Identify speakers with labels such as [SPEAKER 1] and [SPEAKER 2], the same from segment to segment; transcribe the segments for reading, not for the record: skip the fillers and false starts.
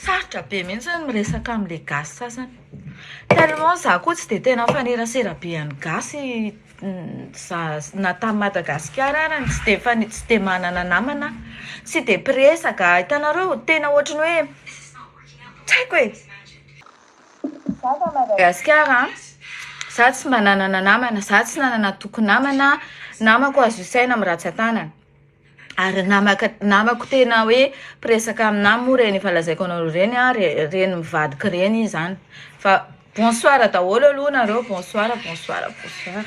[SPEAKER 1] Sarotra be mihitsy ny miresaka amin'ilay gasy sasany. Tellement za koa tsy dia tena mifanerasera be amin'ny gasy za na tany Madagasikara ary tsy dia mifane- tsy dia manana namana aho. Tsy dia mpiresaka, hitanareo tena ohatran'ny hoe tsy haiko e! Za tany Madagasikara an, za tsy mba nanana namana, za tsy nanana antoko namana, namako azo isaina amin'ny ratsan-tanana. Ary namaka namako tena hoe mpiresaka aminahy moa ireny efa lazaiko anareo ireny an, ireny mivadika ireny izy zany. Fa bonsoir daholo aloha nareo, bonsoir, bonsoir, bonsoir.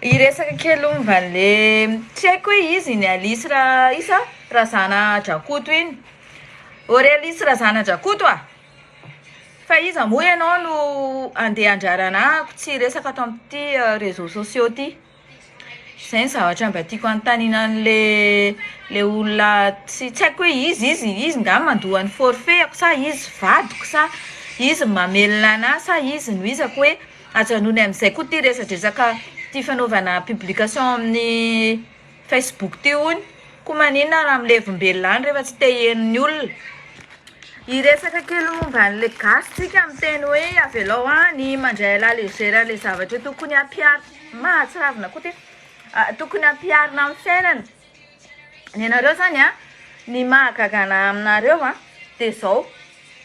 [SPEAKER 1] Hiresaka kely momba an'le tsy haiko hoe iza iny Alice ra iza Razanadrakoto iny. Aurélice Razanadrakoto a! Fa iza moa ianao no andeha handraranahako tsy hiresaka ato amin'ity réseaux sociaux ity? Izay ny zavatra mba tiako hanontaniana an'le le olona tsy tsy haiko hoe iza izy, izy nga mandoa ny forfait-ko sa izy vadiko sa izy no mamelona anahy sa izy no izako hoe ajanony amin'izay koa ity resadresaka ity fanaovana publication amin'ny facebook ity hono, koa maninona raha milevombelona any rehefa tsy te hiheno ny olona. Hiresaka kely momba an'ilay gasy tsika miteny hoe avelao any mandray à la légère an'ilay zavatra tokony hampiharina. Mahatsiravina koa ty. Tokony ampiharina amin'ny fiainana. Ny anareo zany an, ny mahagaga anah aminareo an, dia zao,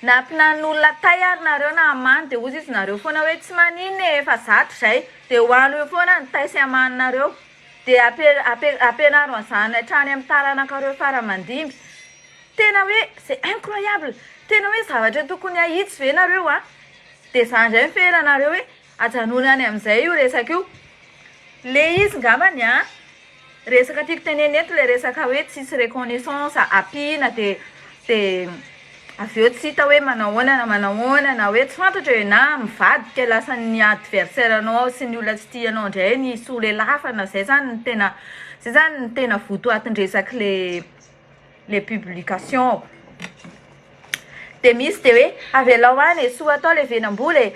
[SPEAKER 1] na ampinan'olona tay ary nareo na amany dia hozy izy nareo foana hoe tsy maninona e, efa zatra izay, dia ho any eo foana ny tay sy amaninareo, dia ampianaro an'izany hatrany amin'ny taranakareo fara aman-dimby. Tena hoe c'est incroyable, tena hoe zavatra tokony hahitsy ve nareo an, dia zany indray ny feranareo hoe Ajanony any amin'izay io resaka io. Le izy ngambany an, resaka tiako tenenina eto le resaka hoe tsisy reconnaissance ampiana de de avy eo tsy hita hoe manao ahoana na manao ahoana na hoe tsy fantatra e na mivadika lasa ny adversaire anao sy ny olona tsy tia anao indray ny solelafana, zay zany no tena zay zany no tena votoatin-dresak'le le publication. Dia misy dia hoe avelao any e, soa atao le venam-bola e,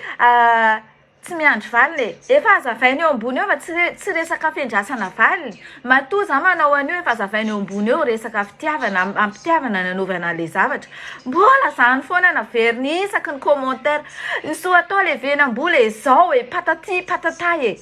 [SPEAKER 1] tsy miandry valiny e. Efa hazavaina eo ambony eo fa tsy tsy resaka fiandrasana valiny. Matoa za manao an'io efa hazavaina eo ambony eo resaka fitiavana, am-pitiavana nanaovana an'le zavatra. Mbola zany foana naveriny isaky ny commentaire. Ny soa atao le venam-bola e, zao e, patati patata e.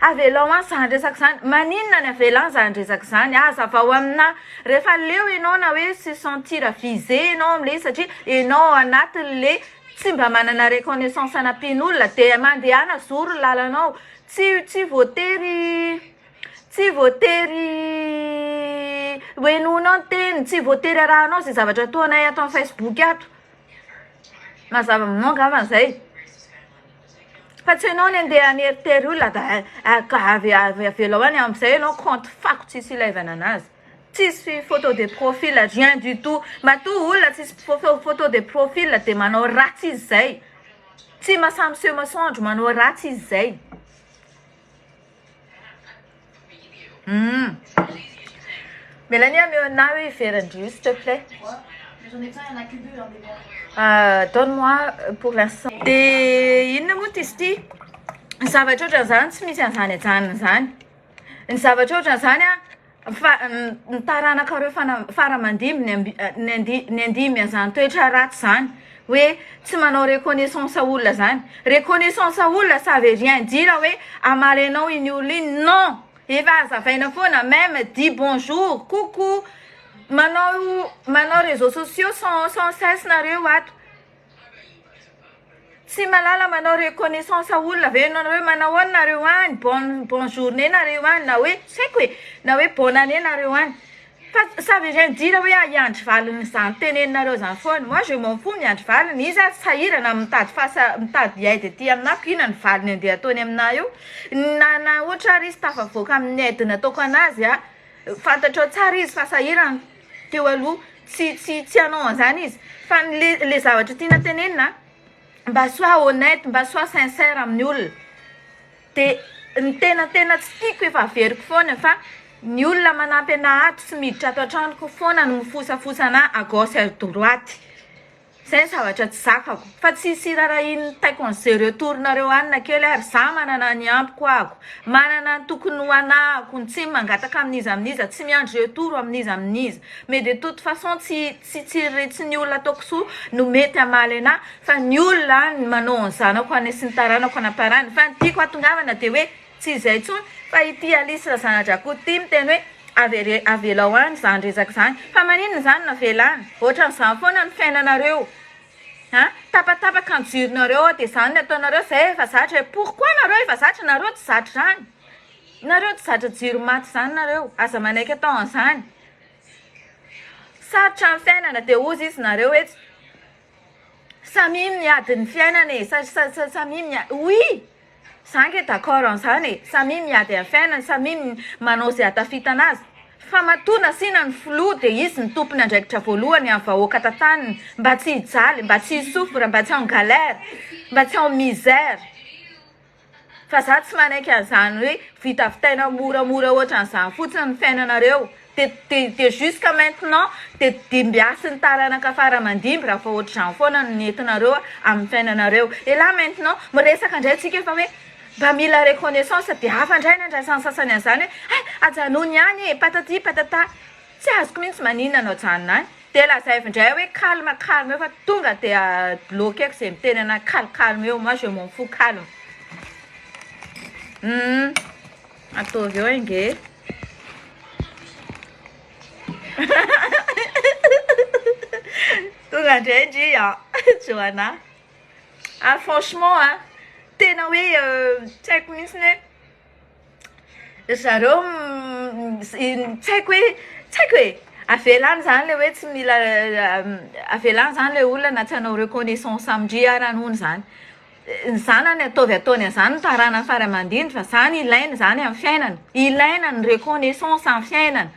[SPEAKER 1] Avelao any izany resaka izany. Maninona ny avela any izany resaka izany? Hazavao aminà. Rehefa leo ianao na hoe se sentir visé ianao amin'ilay izy satria ianao ao anatin'ilay tsy mba manana reconnaissance anampian'olona dia mandehana zoro ny lalanao. Tsy tsy voatery tsy voatery ho henoinao ny teniny, tsy voatery arahanao izay zavatra ataonay ato amin'ny Facebook ato. Mazava aminao angamba izay. Fa tsy ianao ny andeha haneritery olona da ka avy avy avelao any amin'izay ianao compte fako tsisy ilaivana anazy. Tsisy photo de profil rien du tout. Matoa olona tsisy photo de profil de manao ratsy izy zay. Tsy mahasahy miseho masoandro manao ratsy izy zay. Hum. Mélanie ameo anah hoe veran-drio s'il te plaît. Euh, donne-moi pour l'instant. Dia inona moa ty izy ity? Ny zavatra ohatran'izany tsy misy an'izany ajanona izany. Ny zavatra ohatran'izany an, fa ny taranakareo fana- fara aman-dimby ny ambi- ny andi- ny andimby an'izany toetra ratsy izany. Hoe tsy manao reconnaissance olona zany. Reconnaissance olona ça veut rien dire hoe hamaly anao iny olona iny, non! Efa hazavaina foana, même dit bonjour, coucou, manao manao réseaux sociaux sans sans cesse nareo ato. Tsy mahalala manao reconnaissance olona ve ianareo hoe manao ahoana nareo any, bonne bonne journée nareo any na hoe tsy haiko e, na hoe bonne année nareo any. Fa ça veut rien dire hoe hiandry valiny izany teneninareo izany foana. Moi je m'en fous miandry valiny, izy ary sahirana mitady fahasa- mitady aide aty aminah ko inona ny valiny andeha ataony aminah eo. Na na ohatra ary izy tafavoaka amin'ny aide nataoko anazy a, fantatrao tsara izy fa sahirana teo aloha, tsy tsy tsy hanao an'izany izy. Fa ny le le zavatra tiana tenenina mba sois honnête, mba sois sincère amin'ny olona. Dia ny tena tena tsy tiako efa averiko foana fa ny olona manampy anah ato sy miditra ato an-tranoko foana no mifosafosa anah à gauche à droite. Zay ny zavatra tsy zakako. Fa tsisy irarahian'ny taiko an'izay retour nareo any na kely ary. Za manana ny ampiko ahako. Manana ny tokony ho anahako. Ny tsy mangataka amin'iza amin'iza. Tsy miandry retour amin'iza amin'iza. Mais de toute façon tsy tsy tsy tsy ny olona ataoko soa no mety hamaly anah fa ny olona manao ny zanako any sy ny taranako any amparany. Fa ny tiako hatongavana dia hoe tsy izay intsony fa ity Alice Razanadrakoto ity miteny hoe avere avelao any izany resaka izany. Fa maninona izany no avela any? Ohatran'izany foana ny fiainanareo. Ha? Tapatapaka ny jironareo ao dia izany no ataonareo, izay efa zatra e. Pourquoi nareo efa zatra? Nareo tsy zatra izany. Nareo tsy zatra jiro maty izany nareo. Aza manaiky atao an'izany. Sarotra ny fiainana dia hozy izy nareo hoe samia miady ny fiainana e, samia miady, oui! Za ange d'accord an'izany e, samia miady amin'ny fiainany, samia manao izay hahatafitana azy, fa matoa nasiana ny filoha dia izy no tompon'andraikitra voalohany amin'ny vahoaka tantaniny, mba tsy hijaly, mba tsy hi-souffre, mba tsy en galère, mba tsy en misère. Fa za tsy manaiky an'izany hoe vitavitaina moramora ohatran'izany fotsiny ny fiainanareo. De de de jusqu'à maintenant de dimbiasin'ny taranaka fara aman-dimby raha vao ohatr'izany foana no nentinareo amin'ny fiainanareo. Et là maintenant miresaka indray tsika fa hoe mba mila reconnaissance de hafa indray ny andraisan'ny sasany an'izany hoe hay ajanony ihany e patati patata. Tsy azoko mihitsy maninona no ajanona any. De lazaivo indray hoe calme calme eo fa tonga de bloquer-ko izay miteny anahy calme calme eo, moi je m'en fous calme. Humm ataovy eo ange. Tonga indray ndry an, Johanna. Ah franchement an, tena hoe tsy haiko mihitsy hoe ry zareo tsy haiko hoe tsy haiko e, avela any zany le hoe tsy mila avela any zany le olona na tsy hanao reconnaissance amin-dry ara hono zany. Ny zanany ataovy ataony an'izany ny taranany fara aman-dindry fa zany ilaina izany amin'ny fiainana, ilaina ny reconnaissance amin'ny fiainana.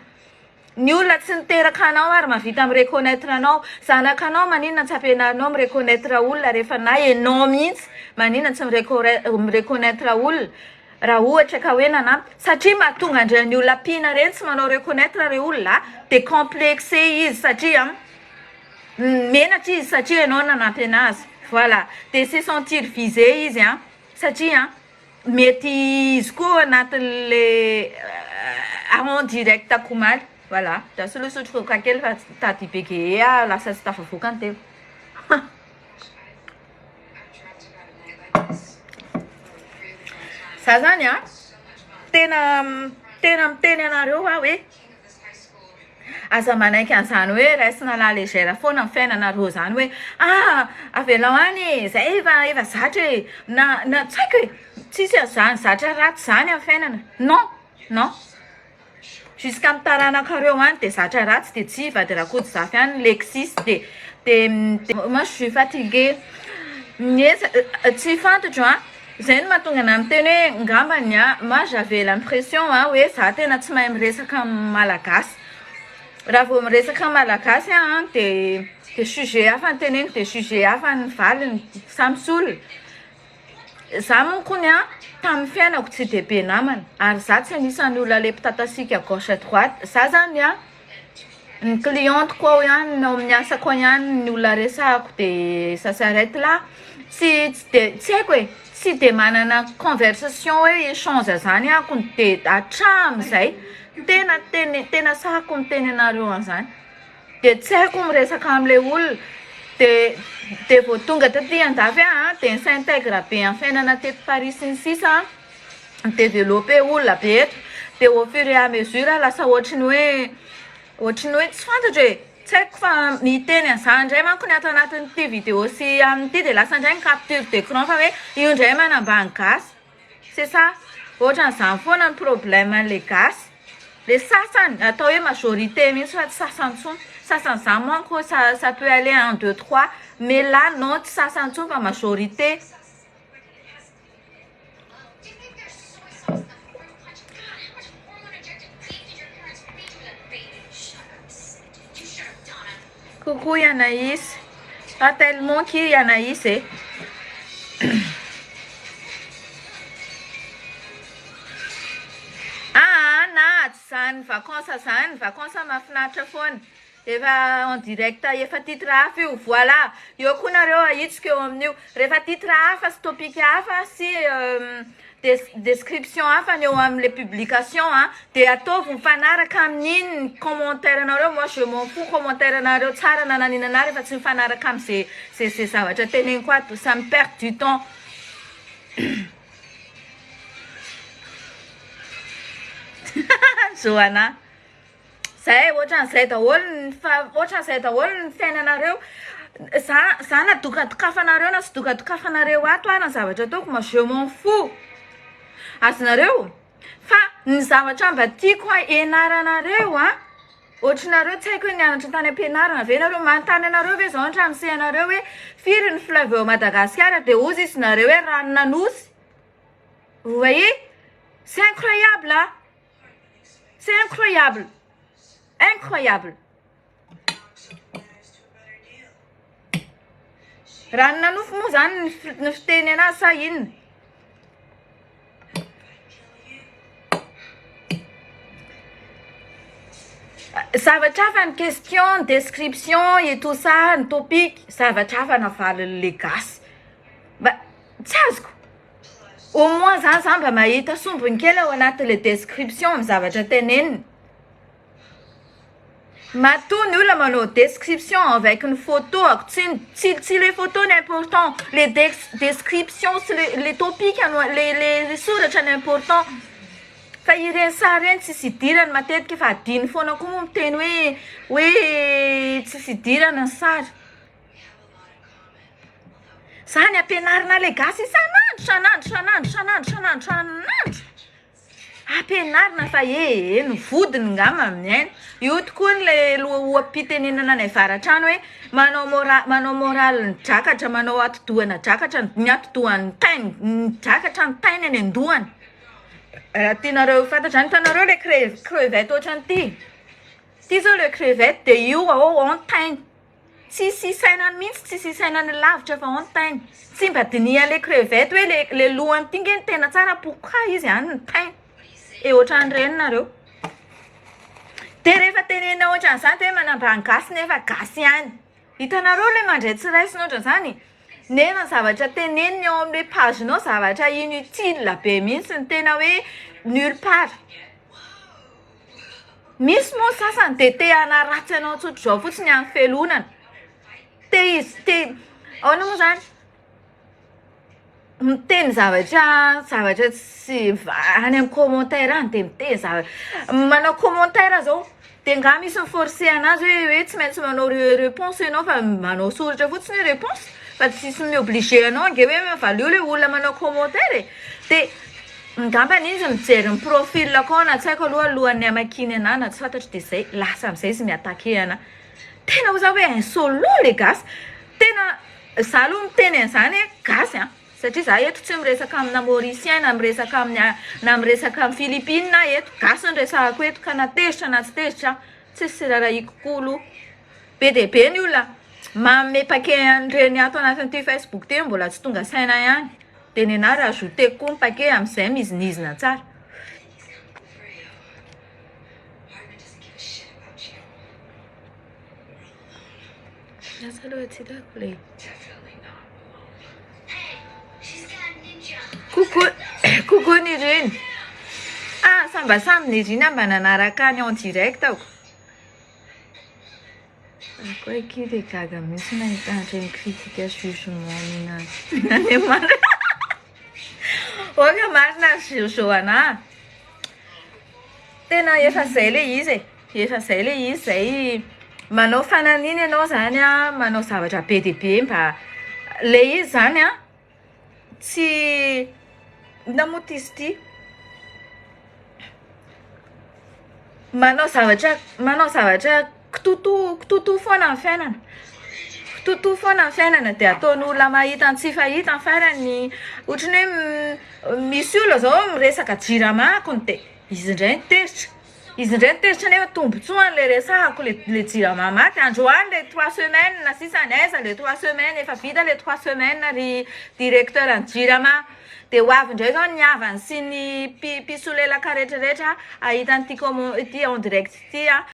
[SPEAKER 1] Ny olona tsy niteraka anao ary mahavita mi-reconnaitre anao, zanakanao maninona tsy ampianarinao mi-reconnaitre olona rehefa na enao mihitsy maninona tsy mi-reconnaitre olona raha ohatra ka hoe nanampy, satria mahatonga an'ireny olona ampiana ireny tsy manao reconnaitre re olona dia complexé izy satria Menatra izy satria ianao nanampy anazy. Voilà. Dia se sentir visé izy an, satria mety izy koa anatin'le en direct ko omaly. Voilà. Andraso aloha hisotro coca kely fa tady hibegehe aho lasa tsy tafavoaka ny tena. Za zany an, tena tena miteny anareo aho hoe Aza manaiky an'izany hoe raisina à la légère foana ny fiainanareo izany hoe ah avelao any e, zay efa efa zatra e, na na tsy haiko e, tsisy an'izany zatra ratsy izany amin'ny fiainana, non non, jusqu'à ny taranakareo any dia zatra ratsy dia tsy vady Rakotozafy any ny Lexis dia dia moi je suis fatiguée, tsy fantatro an. Zay no mahatonga anah miteny hoe ngambany a, moi j'avais l'impression a hoe za tena tsy mahay miresaka amin'ny malagasy, raha vao miresaka amin'ny malagasy aho an de de sujet hafa no teneniko de sujet hafa ny valiny, samy tsy olona, za monkony an tamin'ny fiainako tsy de be namana ary za tsy anisan'ny olona le mpitatasiaka gauche à droite, za zany an ny cliente-ko ao ihany ny ao amin'ny asako ao ihany ny olona resahako de ça s'arrête là, tsy tsy de tsy haiko e, tsy de manana conversation hoe échange zany ahako de hatramin'izay tena tena tena sahako miteny anareo an'izany, de tsy haiko miresaka am'le olona, de de vao tonga taty andafy aho an de ni-s'intègre be amin'ny fiainana teto Paris sy ny sisa an. mi-developper olona be eto de au fur et à mesure lasa ohatry ny hoe ohatry ny hoe tsy fantatro e, tsy haiko fa miteny an'izany indray manko ny ato anatin'ity vidéo sy amin'ity de lasa indray ny capture d'écran fa hoe io indray manambany gasy, c'est ça, ohatran'izany foana ny problème an'le gasy, le sasany atao hoe majorité mihitsy fa tsy sasany intsony, sasany izany manko ça ça peut aller un deux trois mais là non tsy sasany intsony fa majorité. Coucou i Anaïs. Pas tellement ki i Anaïs e. Aa na tsy zany vacances zany, vacances mahafinaritra foana. Efa en direct efa titre hafa io. Voilà. Eo koa nareo ahitsiko eo amin'io. Rehefa titre hafa sy topic hafa sy description hafa ny eo amin'le publication a, de ataovy mifanaraka amin'iny ny commentaire nareo. Moi je m'en fous commentaire nareo tsara na naninona na rehefa tsy mifanaraka am'ze ze ze zavatra teneniko ato. Ça me perd du temps. Johanna. Zay ohatran'izay daholo ny fa ohatran'izay daholo ny fiainanareo. Za za na dokadokafanareo na tsy dokadokafanareo ato ary ny zavatra ataoko ma je m'en fous. Azonareo? Fa ny zavatra mba tiako hianaranareo a, ohatranareo tsy haiko hoe nianatra tany am-pianarana ve nareo, manontany anareo ve zao hatramin'ny anareo hoe firy ny fleuve ao Madagasikara de hozy izy nareo hoe ranon'Anosy. Vous voyez? C'est incroyable hein? C'est incroyable. Incroyable. Ranon'Anosy moa zany ny fiteny anazy sa inona? Zavatra hafa ny question, ny description et tout ça, ny topic, zavatra hafa navalin'le gasy. Mba tsy azoko. Au moins zany za mba mahita sombiny kely ao anatin'le description amin'ny zavatra teneniny. Matoa ny olona manao description avec ny photo ako tsy tsy tsy le photo ny important, le description sy le topic no le soratra ny important. Fa ireny sary ireny tsisy idirany matetika fa adino foana koa moa miteny hoe hoe tsisy idirana ny sary. Zany ampianarina le gasy isan'andro isan'andro isan'andro isan'andro isan'andro isan'andro. Ampianarina fa e ny vodiny ngamba miaina. Io tokoa le oha-pitenenana any avaratra any hoe manao mora- manao moral ny drakatra, manao atidohana drakatra, ny atidohan'ny tainy, ny drakatra ny tainy any an-dohany. Raha tianareo ho fantatra zany, hitanareo le crevette ohatran'ity? Ity zao le crevette de io ao ao ny tainy. Tsisy isainany mihitsy, tsisy isainany lavitra fa ao ny tainy. Tsy mba dinihan'le crevette hoe le le lohany ity nge no tena tsara pourquoi izy any ny tainy. E ohatran'ireny nareo. De rehefa tenenina ohatran'izany de hoe manambany gasy nefa gasy ihany. Hitanareo le mandray tsy raisina ohatran'izany? Nefa ny zavatra teneniny ao amin'le page-nao zavatra inutile be mihitsy ny tena hoe nulle part. Misy moa ny sasany dia te hanaratsy anao tsotr'izao fotsiny amin'ny felonana. Te izy te ahoana moa zany? Miteny zavatra zavatra tsy any amin'ny commentaire any dia miteny zavatra manao commentaire zao dia nga misy mi-forcer anazy hoe hoe tsy maintsy manao réponse ianao fa manao soratra fotsiny hoe réponse fa tsisy mi-obliger anao ange hoe valio le olona manao commentaire e. Dia Angambany izy mijery ny profil-ko ao na tsy haiko aloha alohan'ny hamakiany anah na tsy fantatro dia zay lasa amizay izy mi-attaquer anah. Tena hoy za hoe insolent le gasy. Tena za aloha miteny an'izany hoe gasy an, satria za eto tsy miresaka amina mauricien na miresaka amin'ny na miresaka amin'ny philippine aho eto, gasy no resahako eto ka na tezitra na tsy tezitra aho tsisy rarahiko koa aloha. Be dia be ny olona manome paquet an'ireny ato anatin'ity facebook ity mbola tsy tonga saina ihany. Dia nenah rajouter koa ny paquet amin'izay mizinizina tsara. Lasa aloha tsy hitako le. Coucou, coucou Nirina. Ah, samba samy Nirina mba nanaraka ny en direct ako. Za koa akia dia gaga mihitsy nahita an'ireny critique jugement nina any marina. Oka marina ry Johanna. Tena efa zay le izy e. Efa zay le izy zay. Manao fananina ianao zany a, manao zavatra be dia be mba le izy zany a tsy inona moa ty izy ity? Manao zavatra manao zavatra kitotoa kitotoa foana ny fiainana, kitotoa foana ny fiainana dia ataon'olona mahita ny tsy fahita ny farany, ohatran'ny hoe misy olona zao miresaka jirama akony dia izy indray no tezitra, izy indray no tezitra nefa tombotsoany le resahako le le jirama maty, androany le trois semaines sisa ny aiza le trois semaines efa vita le trois semaines ry directeur ny jirama. Dia ho avy indray izao ny havany sy ny mpisolelaka rehetra rehetra hahita an'ity comment ity en direct ity a.